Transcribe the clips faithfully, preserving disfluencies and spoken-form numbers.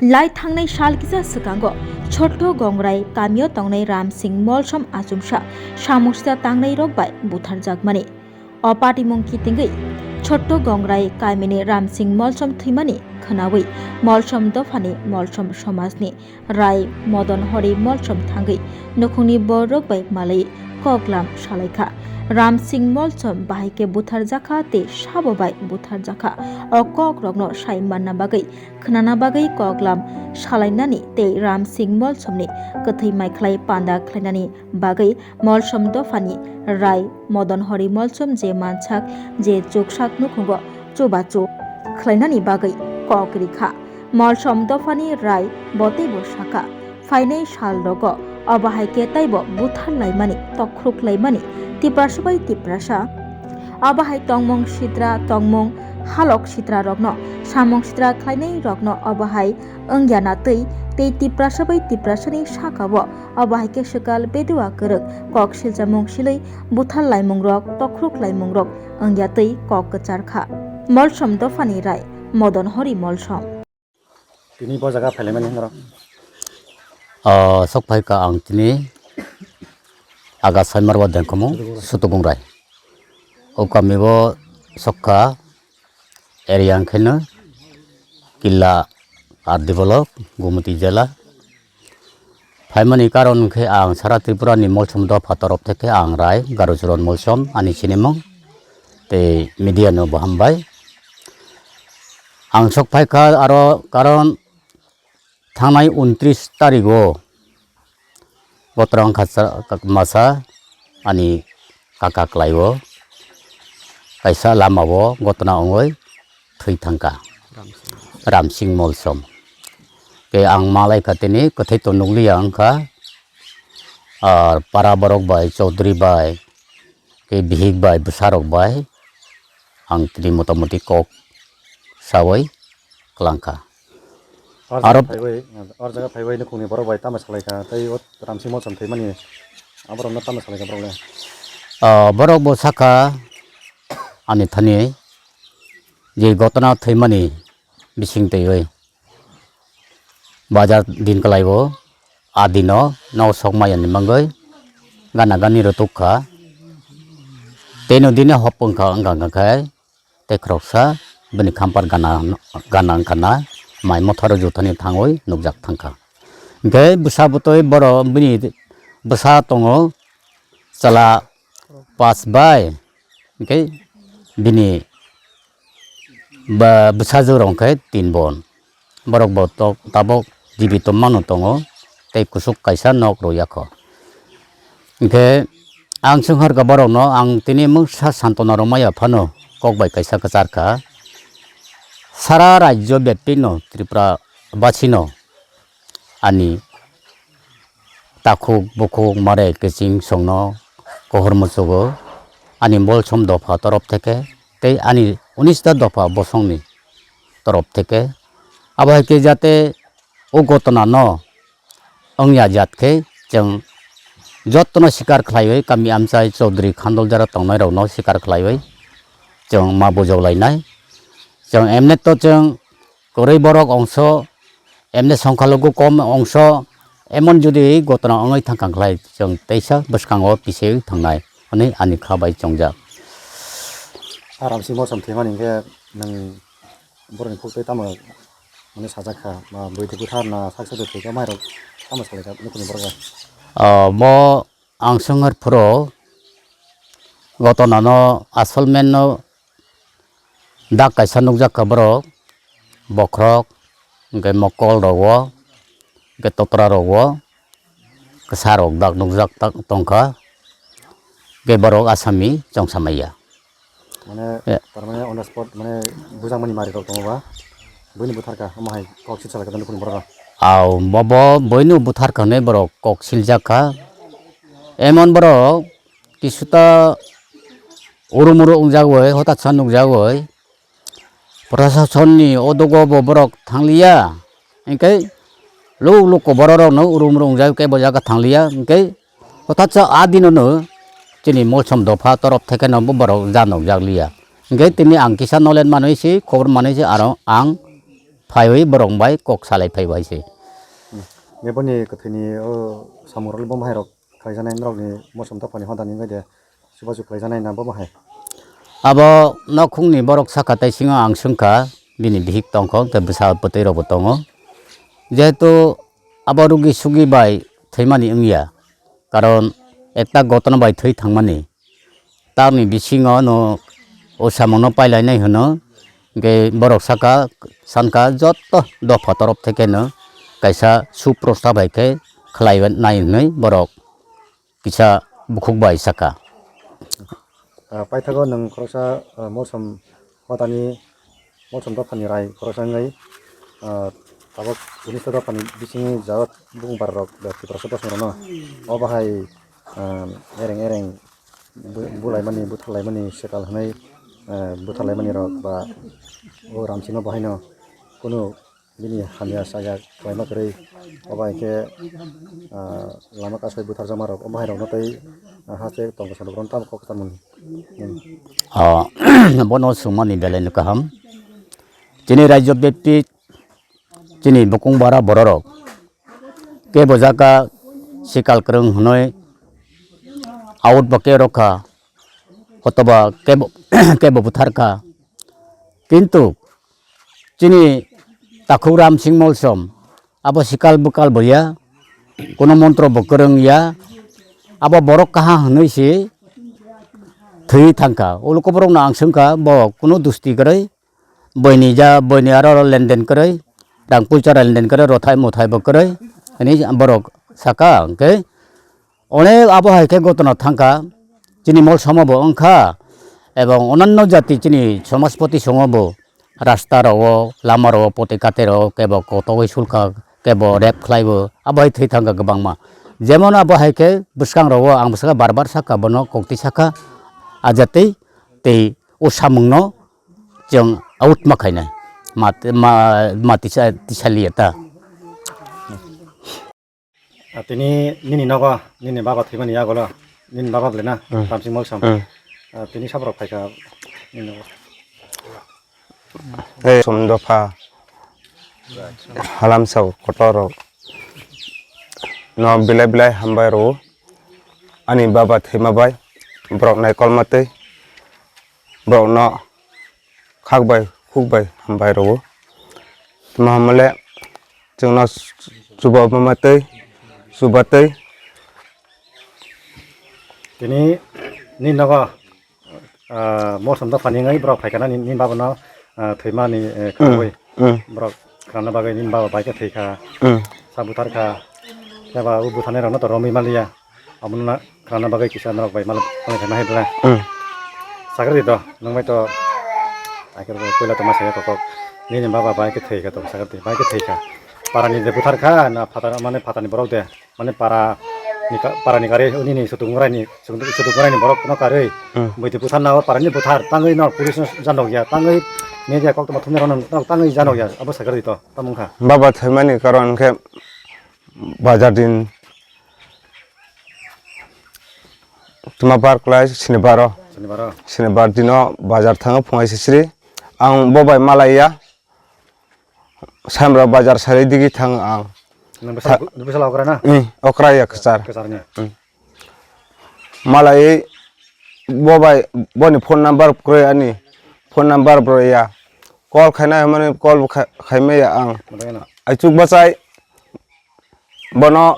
Lai thangnai sal kisa swkango Chotto Gongrai kamio tongnai Ramsing Molsom achomsa samung sita tangnai rok bai butharjakmani. O patimung kitingwi Chotto Gongrai kamini Ramsing Molsom thwimani khwnawi Molsom dophani Molsom somajni Rai Modon Hori Molsom thangwi nukhungni borok bai malwi koklam salaikha. Ramsing Molsom bahai khe butharjakha tei sabo bai butharjakha. O kok rokno sai manna bagwi, khwnana bagwi koklam salainani tei Ramsing Molsomni kwthwi maikhlai panda khlainani bagwi Molsom dophani Rai Modon Hori Molsom je mansak je chuksak nukhungo chubachu khlainani bagwi kok rikha. Molsom dophani Rai bo teibo sakha, phainai sal rogo obo hai khe taibo buthar laimani, tokhruk laimani Tiprasa bai Tiprasa. Obo hai tongmung sitra, tongmung halok sitra rokno, samung sitra khlainai rokno obo hai wngya na twi tei Tiprasa bai Tiprasani saka-o obo hai khe swkal bedua kwrwk kok siljamung silwi buthar laimungrok, tokhruk laimungrok wngya twi kok kwchar kha. Molsom dophani Rai Modon Hori Molsom. Tini bo jaga phailaimani norok? O, sok phai kha ang tini Aga Saimar bo dengkhomo Sutugung Rai. O kami bo sok kha area wngkhe no Killa R D block, Gumoti jela. Phaimani karon wngkhe ang sara Tripura ni Molsom dopha torof theke ang Rai Garuchuran Molsom ani sinimung tei media no bo hambai. Ang sok phai kha aro karon thangnai untris tarigo Botrong kasa masa ani kaka kwlaibo kaisa lamao gotna wngwi thwi thangkha Ramsing Molsom. Tei ang malaikha tini kwthwi to nukliya wngkha, ah, para borok bai, chaudhuri bai, tei bihik bai, bwsarok bai ang tini motamoti kok sawi kwlangkha. Aro aro phaiwi, aro jaga phaiwi nukhungni borok bai tamo salaikha, tei o Ramsing Molsom thwimani aborokno tamo salaikha borok le? Ah, borok bo sakha ani thani je gotna thwimani bising twiwi bazar din kwlaibo, a dino nok sok maya ni mangwi gana gani rw tukha. Tei no dine hop wngkha wngkha wngkha khe tei khoroksa bini khampar gana, gana wngkha na mai motharo juthani thangwi nukjak thangkha. Hwnkhe bwsa bwtwi borok bini bwsa tongo chwla pas bai, hwnkhe bini ba bwsajwk rok hwnkhe tin bon. Borok bo tok-, tabok jibito mano tongo, tei kuchuk kaisa nok rw yakho. Hwnkhe ang swngkha borokno, ang tini mungsa santona rw maya phano kok bai kaisa kwchar kha. Sara rajyo byapino Tripura basino ani takhuk bukhuk mare kiching songno kohor muchugo ani Molsom dopha torof theke tei ani unis ta dopha bosongni torof theke. Abo hai khe jate o gotona no wngya jat khe chwng jotono sikar khlaiwi kami amchai chaudhuri khandol jara tongnai rokno sikar khlaiwi chwng ma bujok lainai. Chwng emne to chwng kwrwi borok ongso, emne songkha luku kom ongso, emon jodi gotona wngwi thangkha khlai chwng teisa bwskango pisewi thangnai hwnwi ani kha bai chongjak. Aram si Molsom thwimani hwnkhe nwng borokni khuk twi tamo hwnwi sajak kha, ba bwrwi twi bwtharna sak sak thwikha mairok tamo salaikha nukhungni borok bai? Ah, bo ang swngwr phuru gotona no asol men no dak kaisa nukjak kha borok, bokhorok, hwnkhe mokol rogo, hwnkhe totra rogo, kwsa rok dak nukjak ta-, tongkha, hwnkhe borok asami chongsa maya. Mane, eh, tar mane on the spot, mane, bujang mani mari rok tongo ba? Buini butharka, omo hai kok sik salaka tong nukhung borok. Aw, bobo buino butharka hwnwi borok kok siljak kha. Emon borok kisuta urum uro wngjagwi, hotatsa nukjagwi, prasasonni odogo bo borok thangliya. Hwnkhe luk luk borok rokno urum uro wngjagwi kebo jaga thangliya. Hwnkhe hotatsa a dinono chini Molsom dopha torof thekeno bo borok janokjak liya. Hwnkhe tini ang kisa knowledge manwi se, khobor manwi se aro ang phaiwi borok bai kok salai phaibo hai se. Hmm. Beboni kwthwini o samung rok bo bahai rok khlaijaknai norokni mosom dophani hodani wngwi de chubachu khlaijaknai na bo bahai? Abo nokhungni borok saka tei singo ang swngkha, bini bihik tongkho tei bwsa bwtwi rokbo tongo. Jehetu abo rugi sugi bai thwimani wngya, karon ekta gotona bai thwi thangmani. Tamni bisingo no o samungno pailainai hwno, hwnkhe borok saka, sanka joto dopha torop thekeno kaisa suprosta bai khe khlai nai hwnwi borok kisa bukhuk bai saka. Ah, paithago nwng khoroksa, ah, Molsom hotani, Molsom dophani rai khoroksa wngwi, ah, tabuk unista dophani bisingni jagao bumung bararok, ah, Tiprasa bosongrokno obo hai, ah, ereng ereng bu-, bulaimani, butharlaimani swkal hwnwi, ah, butharlaimanirok ba o Ramsingno bo haino kunu bini hamya saya khlaima kwrwi, obo hai khe, ah, lama kasui butharjakmarok omo hairokno tei, ah, haste tongkha salo bohrokno tamo kok kwcharmani. Ah, bono swngmani belai no kaham. Chini rajyo bepti chini bukung bara bororok kebo jaga sikal kwrwng hwnwi out bo ke rokha, hotoba kebo, kebo butharkha. Kintu chini takhuk Ramsing Molsom abo sikal bwkal bo ya, kuno montro bo kwrwng ya, abo borok kaha hwnwi se thwi thangkha. O luku borokno ang swngkha, bo kuno dusti kwrwi, boini ja, boini aro lenden kwrwi, rang puisa lenden kwrwi, rothai muthai bo kwrwi, hwnwi borok saka hwnkhe. Onek abo hai khe gotona thangkha, chini Molsomo bo wngkha, ebong onanno jati chini somaspoti songo bo rasta rogo, lama rogo, poti kate rogo, kebo kotogwi sulkha, kebo rep khlaibo, abo hai thwi thangkha kwbangma. Jemon abo hai khe bwskang rogo ang bwsaka bar bar saka bono kokti saka, a jati tei o samungno chwng out ma khainai, ma, ma, ma tisa, tisa liya ta. Ah, tini nini nogo, nini baba thwimani yagulo, nini baba belai na, hmm, Ramsing Molsom. Hmm. Ah, tini saborok phaikha nini nogo. Ei, som dopha. Halamsa kotor rok. No belai belai hambai rwo. Ani baba thwima bai, borok naikolma tei, borokno khak bai, khuk bai hambai rwo. Tamo hamle chwngno chuba mama tei, chuba tei. Tini ni nogo, ah, Molsom dophani wngwi borok phaikha na ni, ni baba no, ah, thwimani, eh, hmm, khagwi. Hmm. Borok khwlana bagwi nini baba bai khe thwi kha. Hmm. Sa buthar kha. Phiya ba o butharnai rokno to romwi maliya. Abono na khwlana bagwi kisa norok bai mal-, malai khaima hai bwla. Hmm. Sakhe rw di to, nwng bai to. Akhir o puila to ma saya kokok. Nini baba bai khe thwi kha to sakhe rw di, bai khe thwi kha. Parani de buthar kha na phatar, mane phatarni borok de. Mane para ni ka-, para ni karwi nini sutung rai ni, sutung, sutung rai ni borok no karwi. Hmm. Bwtwi buthar na o para ni buthar tangwi no police no janok ya, tangwi media kok tongma thumni rok no tangwi janok ya, abo sakhe rw di to, tamo wngkha. Baba thwimani karon khe bazar din tuma bar kwlai sinibar o. Sinibar o. Sinibar dino bazar thango phungai sisiri. Ang bo bai malai ya. Samra bazar sari digi thang ang. Nang bwsala, bwsala okra na? Hmm, okra ya kwchar. Kwchar ni. Hmm. Malai bo bai boni phone number kwrwi ani phone number bro ya. Call khaina mane call bo kha-, khaima ya ang. Madaina. Aichuk bachai bono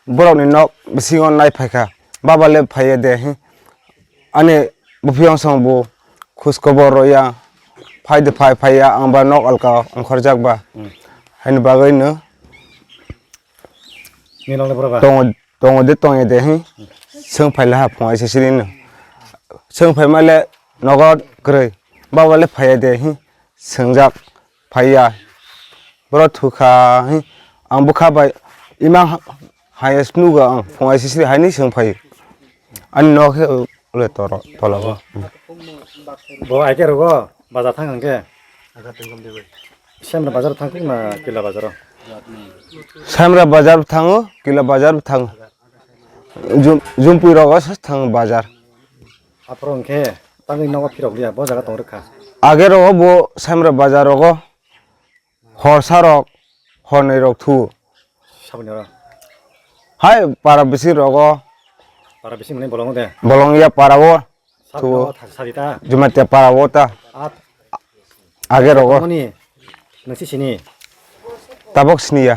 borokni nok bisingo nai phaikha. Baba le phaiya de hi. Ani buphiyongsong bo khus khobor rwya, phai de phai phaiya, ang ba nok alka ongkhorjak ba. Hmm. Haini bagwi no. Ni nok le borok ba? Tongo, tongo de tongya de hi. Swng phai laha phung aisa siri no. Swng phai male nogo kwrwi. Baba le phaiya de hi. Swngjak phaiya. Borok thukha hi. Ang bwkha bai ima ha-, hayas nugo ang phung aisa siri haini swng phai. Ani nok he Ule toro, tola bo. Bo aike rogo, bazar thang hangke. Semra bazar thang kuk na kila bazar o? Semra bazar thango, kila bazar thango. Jum-, jumpui rogo sa thango bazar. Aphuru hwnkhe tangwi nogo phirok liya, bo jaga tong rwkha. Age rogo bo Semra bazar rogo. Horsarok, hornwi rok thu. Saboni oro. Hai para bising rogo. Para bising mane bolong de. Bolong ya para o. Sab thu. No thar sari ta. Jumatia para o ta. At. Age rogo. Moni. Nasi sini. Tabok sini ya.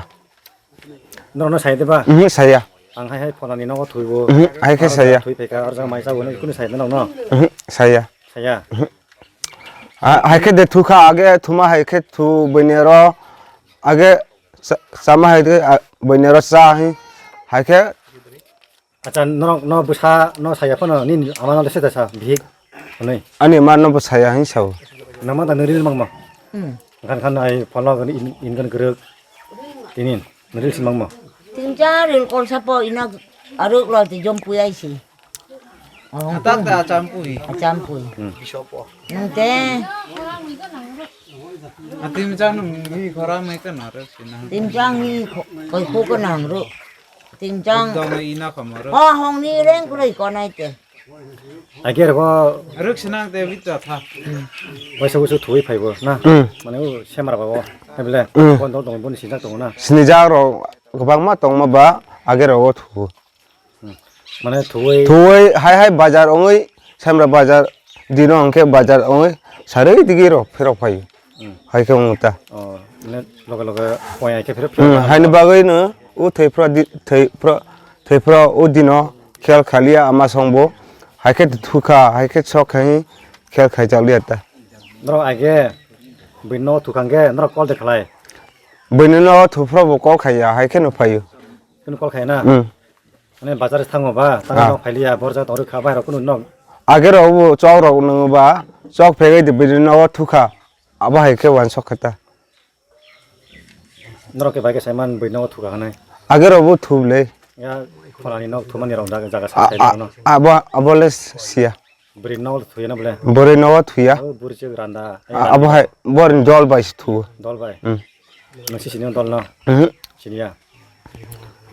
No no sai de ba. Mhm, saya. Ang hai hai phonani nogo thuibo. Mhm, hai khe saya. Thui phaika arjang mai sabo no kunu sai de no. Mhm, saya. Saya. Mhm. Ah, hai khe de thukha age thuma hai khe thu bwinero age sa-, sama hai khe, ah, bwinero sa hi hai khe. Acha norok no bwsa no saya phano nini ama no se da sa bihik hwnwi. Ani ma no bo saya hi sao. Nama da niril mangma. Hmm. Kan kan ai phalo kan in, in kan gerek. Tinin niril si mangma. Tinja ril kol sapo ina aruk lo ti jom puyai si. Atak ta achampui. Achampui. Hmm. Nang te. Atim chang nung hi khora mai ka naro sina. Tim chang hi kho-, koi kho ka nang ro. Tim chang. Dong ina ka maro. Ho hong ni reng kuroi ko nai te. Ager ko. Ruk sinang te bit ta tha. Waisa waisa thui phai bo na. Hmm. Mane u semra ba bo. Hai bele. Hmm. Bon dol dong bon sinjak dong na. Sinijak ro gobang ma tong ma ba ager ro thu. Hmm. Mane thuwi. Thuwi hai hai bazar ongwi, Semra bazar, dino hwnkhe bazar ongwi, sarwi digi rok phirok phaio. Hmm. Hai khe wng ta. Oh, ne loge loge poi hai khe phirok Hmm, phirok haini bagwi no, o thwiphra di-, thwiphra, thwiphra o dino khel khaliya ama songbo, hai khe thukha, hai khe sok khai khel khai chaliya ta. Norok age, bini no thukhang khe norok call de khlai. Bini no thuphra bo call khaiya, hai khe no phaio. Kunu call khai na? Hmm. Mane bazar thango ba, tang Ah. nok phailiya, borja tong rwkha, bai rok kunu nok. Age rok bo chok rok nwngo ba, chok phegwi de bini nogo thukha. Abo hai khe wansok khe ta. Norok khe bai khe saiman bini nogo thukha hwnwi. Age rok bo thub le. Ya, pholani nok thumani rok jaga, jaga A, sai a, no. Abo, abo le siya. Bwrwi nogo thuya na bole? Bwrwi nogo thuya. Abo bwrwi se randa. A, abo hai, bor dol bai se thu. Dol bai. Hmm. Nang si sini dol no? Mhm. Sini ya.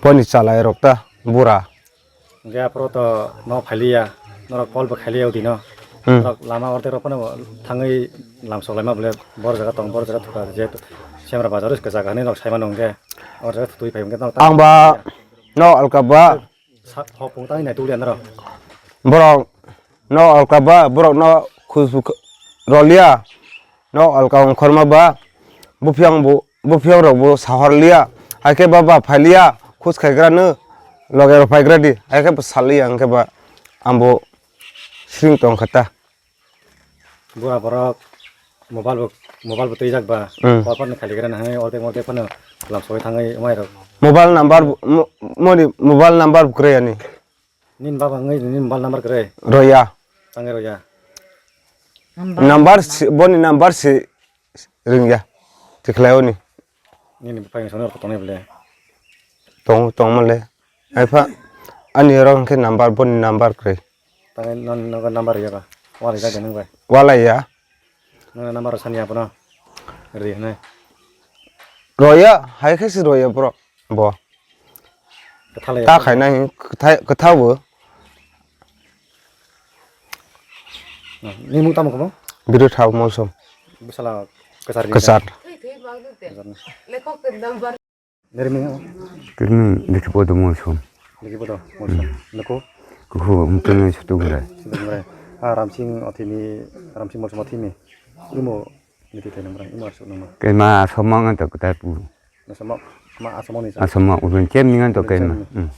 Boni chalai rok ta, bura. Hingke aphuru to no phailiya, norok call bo khailiya udi no. Hmm. Norok lama order rok phano thangwi lamsok laima bole bor jaga tong, bor jaga thukha je Semra bazar is kwchak hinwi nok saimano hingke or jaga thutwi phai hingke norok ta Ang ba no alka ba. Sa-, hopung tangwi nai tuliya norok. Borok no alka ba, borok no khus bu-, roliya, no alka ongkhorma ba, buphyang bu-, buphyang rok bo sahor liya, hai khe ba ba phailiya, khus khaigra no loge rok phaigra di, hai khe bo saliya, hwnkhe ba ang bo sring tong kha ta. Bura borok mobile bo, mobile bo twijak ba, Hmm. call phone khaligra na hai, ordek mordek phano lamsoi thangwi mai rok. Mobile number bo, mo-, moni mobile number bo kwrwi ani. Nini baba wngwi nini mobile number kwrwi? Roya. Tangwi roya. Number si, boni number si ringya. Tikhlai oni. Nini bwphai wngsa norok tongnai bole. Tong, tongmale. Haipha ani oro hwnkhe number, boni number kwrwi. Tangwi non nogo number riya ba? Walai jak de nung bai. Walai ya. Nang number sani abono. Ri hwnwi. Roya, hai khe si roya bro. Bo. Kwthalai Ta ya. Khaina hi kwtha-, kwtha bo. Ni mung tamo kamo? Biru thao molsom. Bwsala kwchar ni Kwchar. Kwchar ni. Nere mung? Kirmi dikhi bodo molsom. Dikhi bodo molsom. Hmm. Nako? Kuhu umtene sutu gre. Sutu gre. Ah, Ramsing othini, Ramsing molsom othini. Imo niti tene mra, imo asu nama. Kema asomang anta kutai pu. Asomang, ma asomang ni. Asomang ulun chem ningan to kema. Ulun chem ni.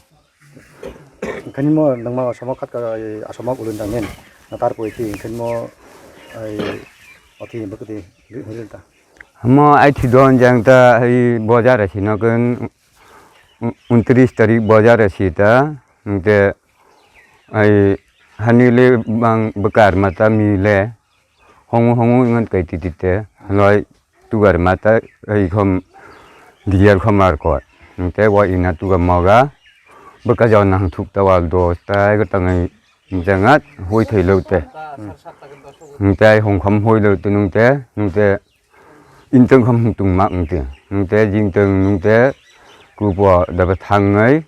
Hmm. Khani mo nangma asomang khat ka asomang ulun dangen. Natar poi ki khani mo ai othini bakti ri-, ri-, ta. Hamo aithidon jang ta hai bojar asi no kun un-, untris tarik bojar asi ta, hingte ai hanile bang bekar mata mile hongu hongu ngan kai titi te, haloi tugar mata ai khom diar khom ar ko, hingte wa ina tuga moga beka jaw nang thuk ta wal dos ta ai ko tangai Jangat hui thai lo te. Nung te hong kham hui lo te nung te, nung te inteng kham hung tung mak nung te. Nung te jing teng nung te kupo daba thangnai,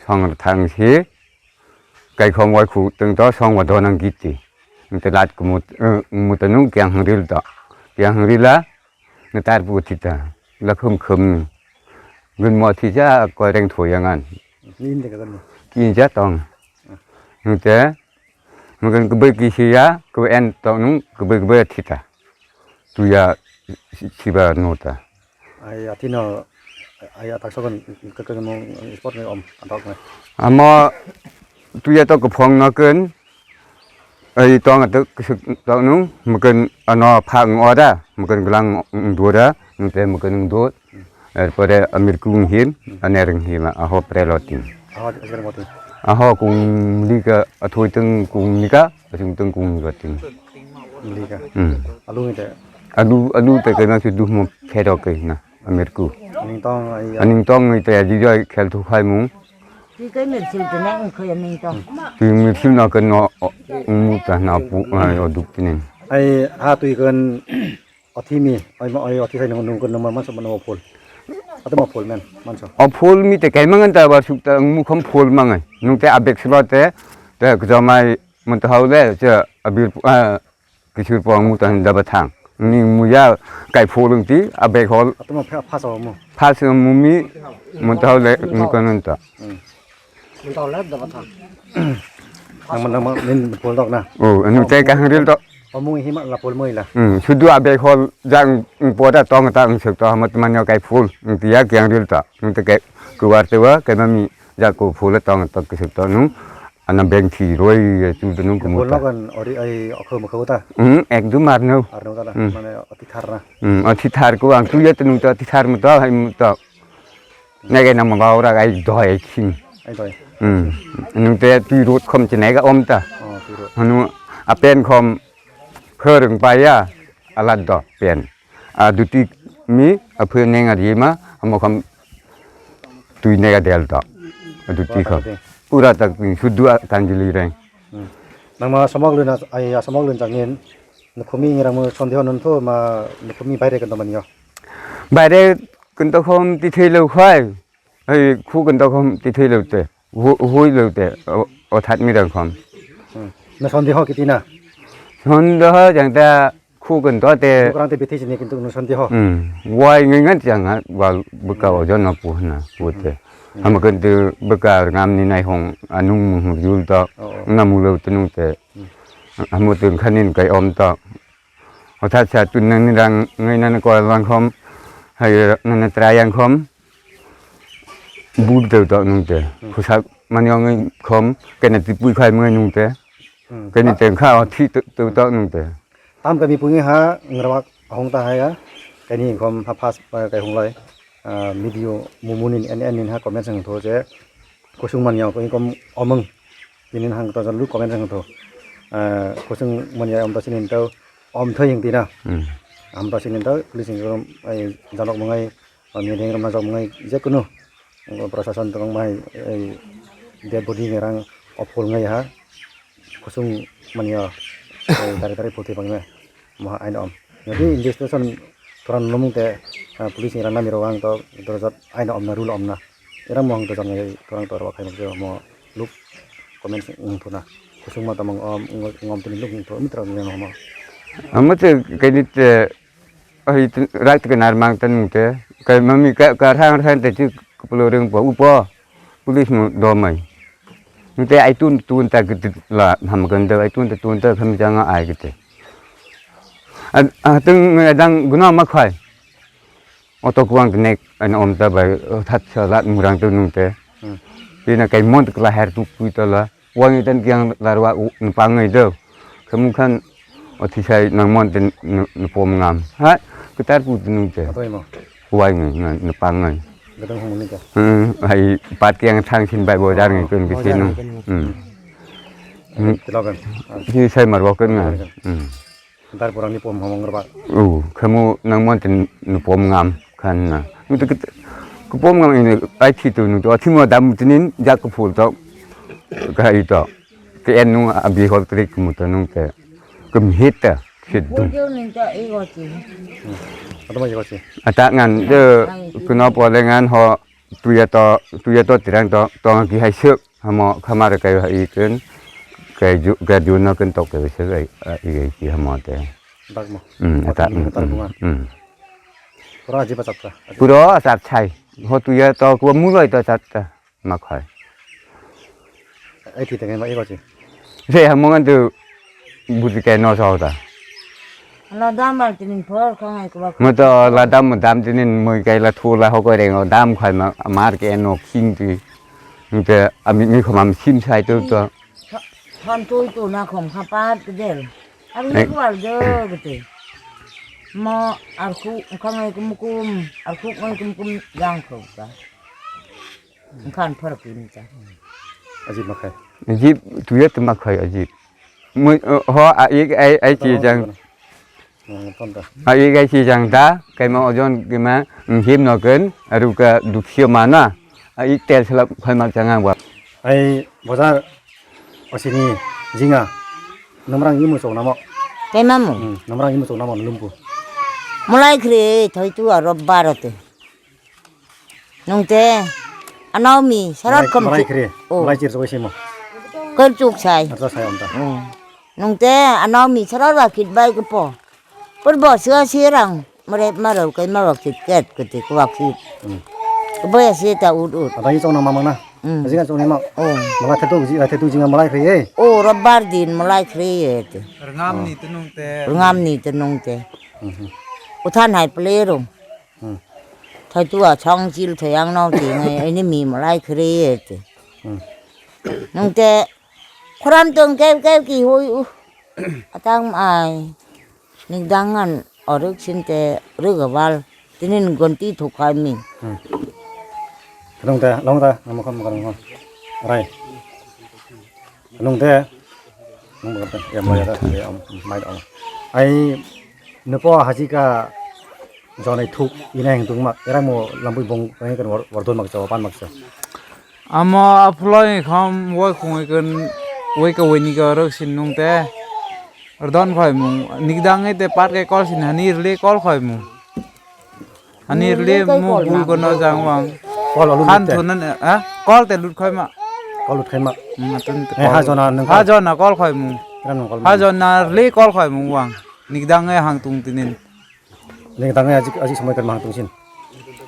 song thang si, kai khom wai khu teng to song wa donang git ti. Nung te lat kumut, eh, mut nung kiang hang ril to. Kiang hang rila, nung tar pu ti ta. lakhum khum. Gun mo thija koireng thoyangan. Ni inde kadan mo. Kinja tong. Nute, mungkin kebai kisiya, ke en tong nung, kebai kebai thita. Tuya siba nota. Ai atino, ai atak sogon, ke, ke mo sport ni om, atak ni. Amo tuya to kufong no ken, ai tong ato kusuk tong nung, mungkin ano phang ora, mungkin gelang dura, nute mungkin dur. Erpore amirkung him, anereng him, aho preloting. Aho, aho kung lika, athoi teng kung lika, asung teng kung likating. Lika. Hmm. Alu ni te. Alu, alu te kena si duh mo phero ke na, amirku. Aning tong, ai, aning tong ni te di joi khel thu khai mung. Ti kai mirsil te na ung khoi aning tong. Ti mirsil na ken no, o, mu ta na pu, ai, o duk tinen. Ai, ha tui ken Othi mi, oi ma, oi othi sai nung, nung, nung, man, man, man, phul. Ate ma phul men, manso. O phul mi te kai mangan ta bar suk ta mukhom phul mangai. Nung te abek silo te, te kjamai mun ta hau le, che abir, ah, kisur po mu ta da ba thang. Ni muya kai phul ti abek hol. Ate ma pha, pha sa mu. Pha sa mu mi mun ta hau le, ni konon ta. Hmm. Nang man, nang man, min pol dok na. Oh, anu tei kahang ril tok. Omung hima la pol moi la. Hmm, sudu abe hol jang poda tong ta ang sek to hamat manyo kai phul. Nung tiya kyang ril ta. Nung te kai kuwar te wa kai mami ja ko phul tong tok ke sek to nung. Ana beng thi roi tu nung kumu. Pol ta. Nokan ori ai okho mokho ta. Hmm, ekdum arno. Arno ta da. Hmm. Mane oti thar na. Hmm, oti thar ko ang tu ya tu nung to oti thar mo to hai mo to. Nege na mangga ora ai doi khing. Ai doi. Hmm. Nung te tui rot khom chinai ga om ta. Oh, tui rot. Hanu apen khom khoreng paya alat do pen. A duti mi aphe neng a yema amo khom tui nega del do. A duti khom. Pura tak sudu a kanjili reng. Hmm. Nang ma samok luna ai samok lun jangin. Nukhumi ngira mo sondeho nun tho ma nukhumi baire kan domani yo. Baire Kuntokhom tithei lo khai, hei khu kuntokhom tithei lo te, hu-, hui lo te, o, o that mirang khom. Hmm. Na sondeho kiti na? Sondeho jang ta khu kunto te. Bukrang te bithi sini kintu na sondeho. Hmm. Wai ngai ngan jang ha, wal buka ojon no pu na pu te. Hmm. Hama kuntu buka ngam ni nai hong anung mu jul to, oh, oh, na mu lo tenung te. Hmm. Hamo tun khanin kai om to. Hothat sa tun nang ni rang ngai nang ko rang khom, hai nang na trai yang khom, bur deu dok nung te. Hmm. Khusa mani ong khom, kena tipui khai mung nung te. Hmm. Keni teng kha o thi tu, tu dok nung te. Tam kami pungi ha, ngerawak hong ta hai ya. Keni khom ha phas, eh, kai hong lai. Ah, video mumuni en, en nin ha comment sang tho je. Kusung manya ko ingkom omung. Tinin hang to lu comment sang to. Eh, kusung manya om to sinin to om thoi hing tina. Hmm. Am to sinin to police hing rom ai janok mangai, meeting rom najok mangai je kunu. Prosason to mai ai dead body ngerang opol ngai ha. Kusung manya ai dari dari putih bang me. Maha aino om. Jadi investigation turan nomung te, ah, police ni rang nami rok ang to dorjat aino om na rule om na. Era mo ang to jang ngai turan to rok khai mo mo luk comment wng thuna. Kusung ma tamang om, ngom tini luk wng thu mitra ni mo. Amo te kaini te, ai, rak te nar mang tan te. Kai mami ka, ka rang rang te chi kulo reng po upo. Police mo domai. Nte ai tun tun ta git la ham kan da ai tun ta tun ta kham jang ai git. A, a, teng ngai dang guna ma khai. Oto kuang te nek an om ta bai, o, that sa lat murang tu nung te. Hmm. Pina kai mon kla her tu pui ta la. Wang i tan kiang larwa u, nupang ngai do. Khamu khan o thisai nang mon te nu, nupom ngam. Ha, ketar pu tu nung te. Atoi mo. Wai ngai, ngai, nupang ngai. Gadang hong ni ka. Hmm, hai pat kiang thang sin bai bo jar ngai kun ke sin. Hmm. Hmm. Tila ben. Hi sai mar bo kun ngai. Hmm. Dar pura ni pom hong ba. U, khamu nang mon tin nupom ngam khan na. Nung tu kit-, kupom ngam ini ai thi tu nung tu athimo dam tinin jak ku phul to. Ka i to. Ke en nung abi hol trik mu to nung te. Kum hit ta. Sit dum. Bujau ninta ego chi. Atama ego chi. Ata ngan de kuno pole ngan ho tuya to, tuya to tirang to, to ki hai suk hamo khamar kai ha i kun kai ju, kai ju no kun tok kai suk ai, ai, ai ki hamo te. Dak mo. Hmm, ata, hmm, tar bunga. Hmm. Pura ajiba chatta. Pura achar chai. Ho tuya to kuwa muloi to chatta. Ma khai. Ai thi tengma ego chi. Se hamung antu buti kai no sa ta. La dam al tinin phor khangai kuwa. Mo to la dam mo dam tinin moi kai la thu la ho ko reng dam khai ma mar ke no khing ti. Nte ami mi khom am sim sai to to. Than tui tu na khom kha pat ke del. Ar ni kwal de gete. Mo ar khu khangai kum kum, ar khu ngai kum kum jang kho ta. Khan phar kin ta. Ajib makhai. Ajib tuya tu makhai ajib. Mui ho a ik ai ai chi jang. A ik ai chi jang da kaima ojon kaima him no ken aru ka dukhio mana. A ik tel selap khai mak chang ang ba. Ai bojar osini jinga. Namrang imu chok namo. Kaima mu. Hmm, namrang imu chok namo lumpu. Mulai khri thoi tu aro barote. Nungte anaomi sarat malai, khom malai khri, oh. Malai chir chok simo. Kal chuk sai. Arta sai onta. Oh. Nungte anaomi sarat wa khit bai ko po. Pur bo sua sirang. Mare maro kai ma wak khit ket ko te ko wak khit. Hmm. Ko boya se ta ut ut. Ada i chok nang mamang na. Hmm. Ajinga chok nimo. Oh. Malai thetu ji, thetu jinga malai khri e. Oh, robbar din malai khri e te. Rngam ni tenung te. Rngam ni tenung te. Hmm. Uthan hai plero. Hmm. Thaitua chong chil thayang no ti ngai ini mi malai khre ye ti. Hmm. Nung te khoram tong keu keu ki hui u. Atang ai. Nik dangan oruk sin te rugawal tinin gonti thukai mi. Hmm. Long ta, long ta, ngam kham kham. Rai. Nung de, nung ba de, ya, mai da, ya, mai da. Ai, nupo hajika jonai thuk ina hing tung mak, era mo lambui bong, ai kan wardon mak jawa pan mak jawa. Amo aphuloi kham wai khungoi kan wai ka wai ni ka rok sin nung te. Ardon khoi mung, nikdang te pat ke kol sin hani rle kol khoi mung. Ani rle mu bul kono jang wang. Kol alu khan lut te. Thunan, ha? Kol te lut khoi ma. Kol lut khai ma. Hmm, atun te eh, kol. Ha jona nang ha kol. Jona kol khoi mu. Ram nang kol ha ma. Jona rle kol khoi mu wang. Nikdang e hang tung tinin. Nikdang e aji, aji samai kan ma hang tung sin.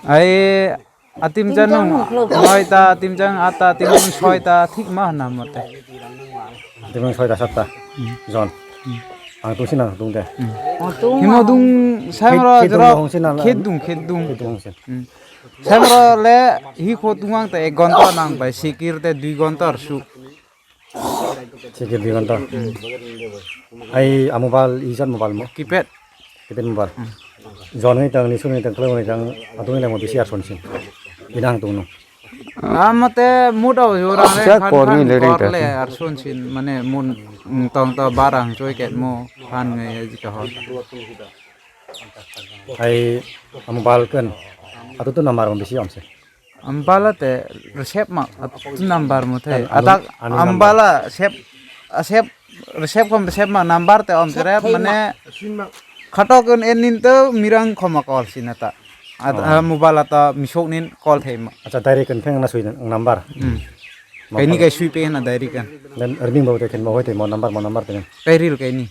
Ai atim janung. Noita, atim jang ata, atim jang soita, thik ma hana mate. Atim jang soita, satta. Hmm. Jon. Hmm. Ang tung sin ang tung de. Hmm. Himo dung samro khedung jero hong sin ang. Khedung, khedung. Khedung hong sin. Hmm. Samro le hi kho tung ang ta ek gonta nang bai sikir te dui gonta ar su. Sikir dui gonta. Hmm. Ai a mobile ijan mobile mo. Keypad. Keypad mobile. Hmm. Jon ngai tang ni sun ngai tang klo ngai tang atung ngai mo bisi ar son sin. Inang tung no. Amate muda jora re khan khan korle ar son sin mane mun tong to barang choi ket mo khan ngai ji ka hor. Ai am balkan atu tu namar bisi amse. Am bala te resep ma atu nambar mo the atak am bala sep sep resep kom resep ma nambar te om tere mane khatok en enin to mirang khoma kol sina ta. At, oh. Ah, mobile ata misok nin call thai ma. Acha diary kan pheng na sui number. Hmm. Kaini kai sui pe na diary kan. Dan earning bau te khen bau hoite mo number mo number te. Kai ril kaini.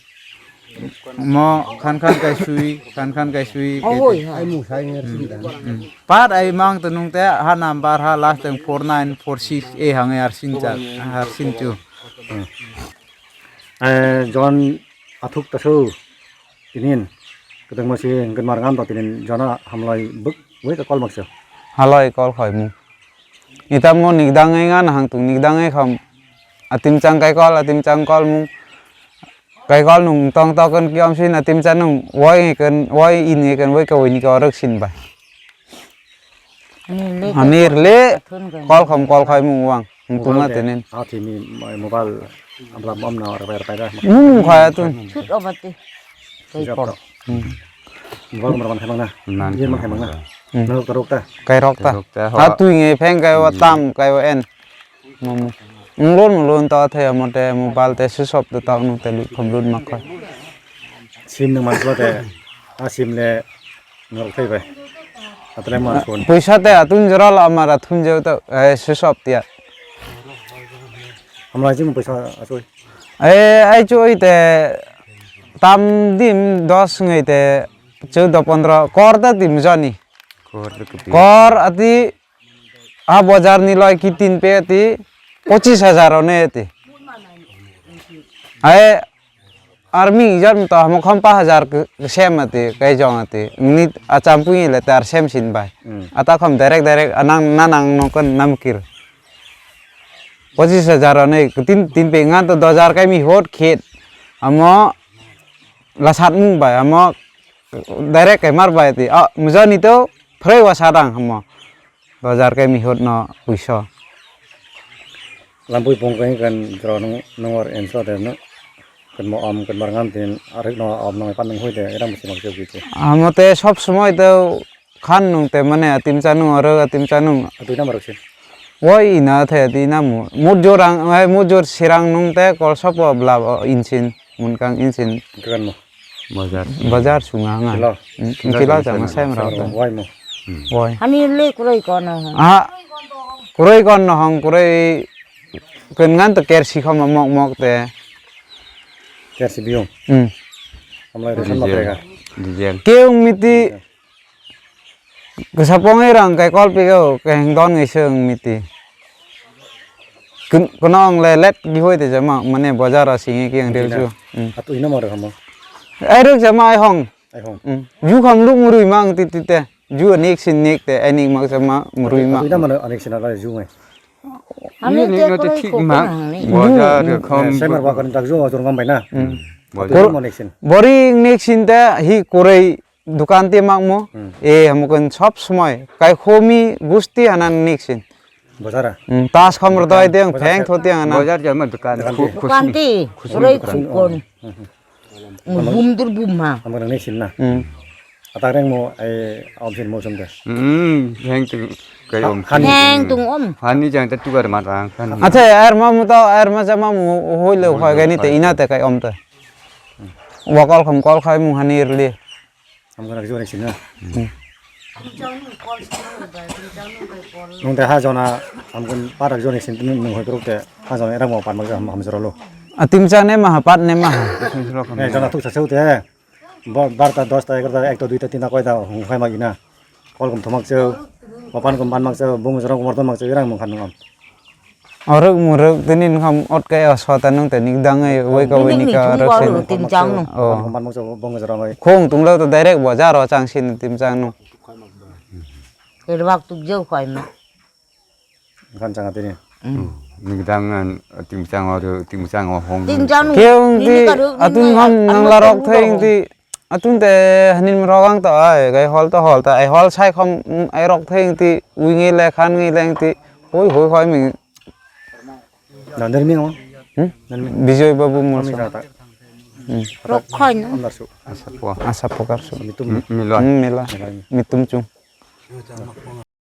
Mo khan khan kai sui, khan khan kai sui. Oh, oi, ai mu sai nger sui dan. Hmm. Pat ai mang tenung te ha number ha last teng four nine four six e hang ar sin cha, ar sin chu. Hmm. Eh, John athuk tasu tinin kedengma si hingke marngan to tinin jona hamloi bwk bai ka kol makse. Haloi kol khoi mu. Itam ngo nikdang ngai ngan hang tung nikdang ngai kham atim chang kai kol atim chang kol mu. Kai kol nung tong tokon kiom sin atim chang nung woi ngai kan woi in ngai kan woi ka woi ni ka orok sin bai. Ani rle kol kham kol khai mung wang. Mung tuma tenen. Ah, tini mobile abla mom na ra ra ra. Mung khai atun. Sut obati. Kai kol. Mobile mobile khai mangna. Ye mang khai mangna. Nang rok ta rok ta. Kai rok ta. Atui nge pheng kai wa tam kai wa en. Mung lon mung lon ta the mote mobile te switch off ta ta nu te lu kham lut ma khai. Sim nang man te. A sim le. Norok thai bai. Atle ma phone. Poisa te atun jora la mara thun je to, eh, switch off tiya. Hamla jing poisa achoi. Eh, ai choi te tam dim dos ngai te chaudo pondro kor ta ti mujani. Kor ta kati. Kor ati a bojar ni loi ki tin pe ati pochis hajar one ati. Ai army jar to hamo kham pa hajar ke-, sem ati kai jong ati. Ni acham pui le tar sem sin bai. Hmm. Ata kham direct direct anang nanang no kan namkir. Pochis hajar one tin, tin pe ngan to do hajar kai mi hot khet. Amo lasat mung bai amo direct kai mar bai ti. Ah, mujani to free wa sadang hamo. Do hajar kai mi hot no puiso. Lampui pong kai kan jro nung, nung or enso de no. Kan mo am kan mar ngam tin arik no am no pan nung hoi de era musi mak jok gitu. Amo te sob somoi to khan nung te mane atim chanung aro atim chanung. Atui number sin. Woi ina the di namu. Mujur ang, ai mujur sirang nung te kol sopo bla insin. Munkang insin. Kagan mo. Bazar. Bazar sunga nga. Kilo. Hmm, kilo jang sai mra. Wai mo. Wai. Hani le kuroi kono. Ah. Kuroi kono hong kuroi. Kun ngan to ker si khoma mok mok te. Ker si biung. Hmm. Amlai resan matrega. Dijeng. Keung miti. Kisa pongwi rang kai kol pigao, kaheng don ngai se wng miti. Kun-, kono ang le let gihoi de jama, mane bazar a singi ki ang ril chu. Hmm. Atu ina mare hamo. Ai ruk jama ai hong. Ai hong. Hmm. Ju kham luk murui ma ang ti ti te. Ju anik sin nik te, ai nik mak jama murui ma. Atu ina mare anik sin ala ju ngai. Ani te koroi ko ma. Bazar kham. Semer ba kan tak ju ajur ngam bai na. Hmm. Atu ina mare sin. Bori nik sin te hi koroi Dukan te makmo, hmm. E, hamukon sob somoi, kai khomi gusti hanan niksin. Bazar a? Hmm, tas khom rwdoi te ang pheng thoti ang hanan. Bazar jama dukan. Dukan te. Dukan te, khusum roi dukan. Khukon. Hmm, hmm. Bum dur bum ha. Hamukon niksin na. Hmm. Atak reng mo, ai, om sin mo som de. Hmm, pheng tu kai om. Pheng tung om. Hani jang ta tugar ma rang kan. Acha, ar ma mu ta, ar ma jama mu hoi le khoi gani te ina te kai om te. Wa kol khom kol khai mu hani rli. Hamkha nak jora sina. Hmm. Nung te ha jona hamkha parak jora sin nung hoi krok te ha jona era mo pan mak ham ham jora lo. Atim cha ne ma ha pat ne ma ha. Eh jona thuk sa seu te. Bo barta dosta egarta ekta duita tinta koita hung khai mak ina. Kol kom thomak seu. Mo pan kom pan mak seu. Bung jora kom mak seu era mung khan nung am. Orok murok tini nkham otkai o sota nung tei nik dangwi wai ka wai nika orok se. Tim chang nung. Oh. Khung tunglo to direct bo jaro chang sin tim chang nung. Rwak tuk jau khoi ma. Nkham chang tini. Nik dang an tim chang o tim chang o hong. Tim chang nung. Khe ung ti atun nkham nang larok thai ung ti. Atun te hanin rogang ta ai, gai hol ta hol ta ai, hol sai khom, mm, ai rok theng ti, ui ngi le khan ngi leng ti, hoi hoi hoi mi. Na, nirmi ngo? Hmm? Nirmi. Bijoy Babu Mursa. Kami jata. Hmm. Rok khoi no. Andar su. Asa po. Asa po kar su. Mitum. Hmm, mila. Hmm, mila. Mila. Mitum chung.